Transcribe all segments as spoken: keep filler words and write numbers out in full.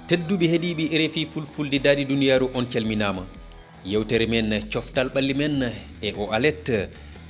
Tedduɓe heɗiiɓe R F I Fulfulde Daɗi Duniyaaru, on calminaama. Yewtere men coftal ɓalli men e o alet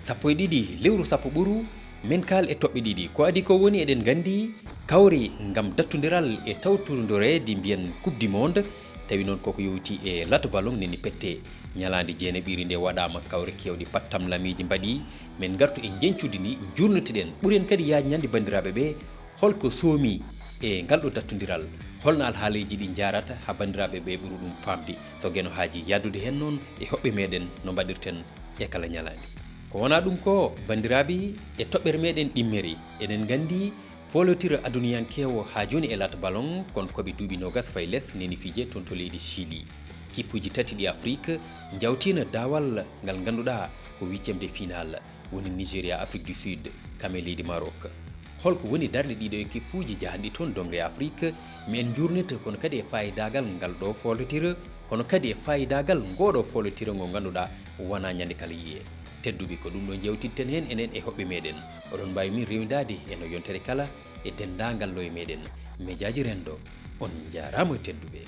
sappo e ɗiɗi lewru sappo ɓuru, men kaal e toɓɓe ɗiɗi. Ko adii ko woni, eɗen nganndi kawri ngam dattondiral e tawtoreede mbiyen Coupe du Monde, tawi noon koko yowti e lato ballon neni pette ñalaande jeenaɓiire nde waɗaama, kawri keewɗi pattamlamiiji mbaɗi. Men ngartu e njeñcudi ndi, njuurnitoɗen, ɓuren kadi yaajnande banndiraaɓe ɓe, holko soomi e ngal ɗo dattondiral? Holno alhaaleeji ɗi njaarata haa banndiraaɓe ɓe ɓura ɗum faamde? So Geno haajii yahdude heen noon e hoɓɓe meɗen, no mbaɗirten e kala ñalaande. Ko wonaa ɗum ko, banndiraaɓe, e toɓɓere meɗen ɗimmere, eɗen nganndi foolotira aduniyankeewo haa jooni e lato ballon, kono ko ɓe duuɓi noogas fayi les neni fije toon to leydi Chili. Kippuuji tati ɗi Afrik njawtiino daawal ngal ngannduɗaa ko huitième de finale. Woni Nigeria, Afrique du Sud, kam e leydi Maroc. Holko woni darnde ɗiɗo e kippuuji jahanɗi toon doŋre Afrik? Men njuurnita kono kadi e faayidaagal ngal ɗo foolotira, kono kadi e faayidaagal ngoo ɗo foolotira ngo ngannduɗaa wonaa ñande kala yiye. Tedduɓe, ko ɗum ɗo jewtitten heen enen e hoɓɓe meɗen. Oɗon mbaawi min rewindaade e no yontere kala e denndaangal ɗo e meɗen. Mejaaji Renndo, on njaaraama tedduɓe.